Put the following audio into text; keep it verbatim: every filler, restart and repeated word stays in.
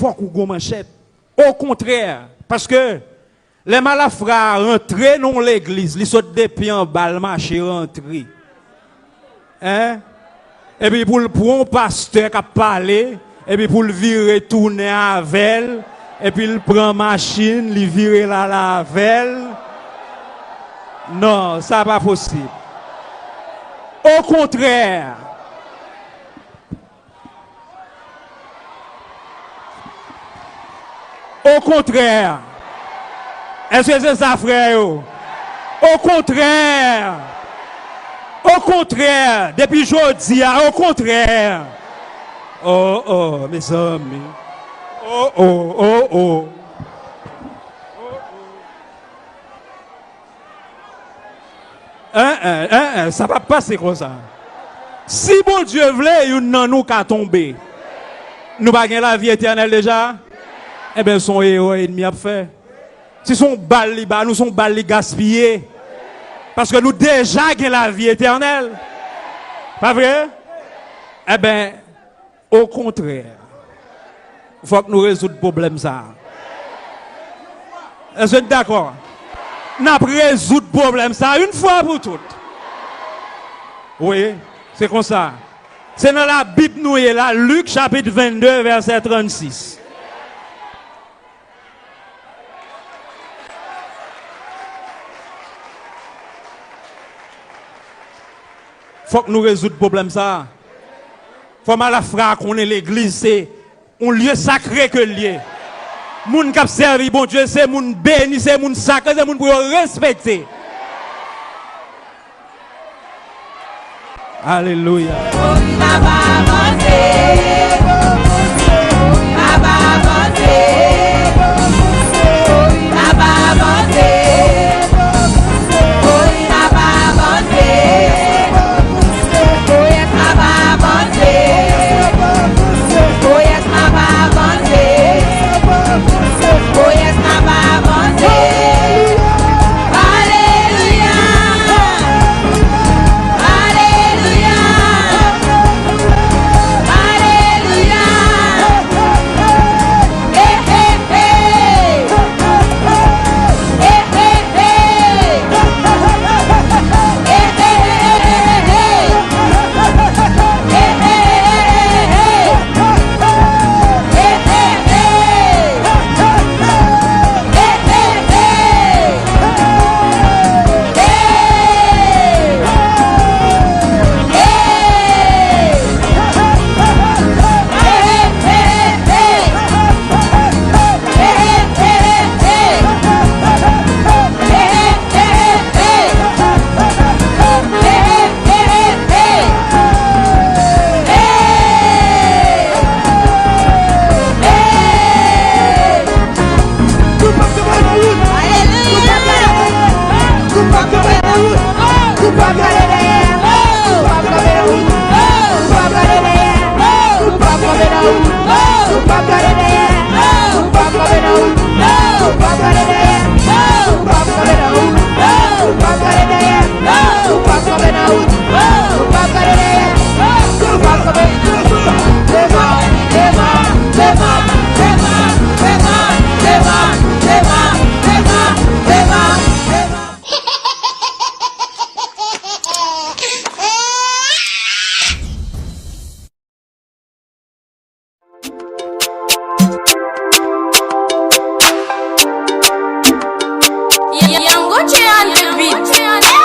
fòk ou gon manchèt. Okontrè, paske lè malafra a rantre nan yon legliz, li sot depi anba, l mache rantre. Hein? Epi pou l pran yon pastè k ap pale, epi pou l vire tounen avè l, epi l pran machin, li vire l ale avè l. Non, sa pa posib. Okontrè, Okontrè. Èske se sa, frè yo? Okontrè. Okontrè. Depi jodi a, okontrè. Oh, oh, mezanmi. Oh, oh, oh, oh. Hein, hein, hein, hein, sa p ap pase konsa. Si Bondye vle, youn nan nou ka tonbe. Nou pa gen lavi etènèl deja? Enben, se yon erè ènmi ap fè. Si se yon bal li ba nou, se yon bal li gaspiye. Paske nou deja gen lavi etènèl. Pa vre? Enben, Okontrè, fòk nou rezoud pwoblèm sa a. Èske n dakò? N ap rezoud pwoblèm sa a yon fwa pou tout. Wi, se konsa. Se nan Labib nou ye la, Lik chapit vennde, vèsè trannsis. Fòk nou rezoud pwoblèm sa a. Fò malafra a konnen legliz se yon lye sakre ke l ye. Moun k ap sèvi Bondye se moun beni, se moun sakre, se moun pou yo respekte. Alelouya. Alelouya! Alelouya! Alelouya! Hey, hey, hey! Hey, hey, hey! Hey, hey, hey! Young Gucci on the beat.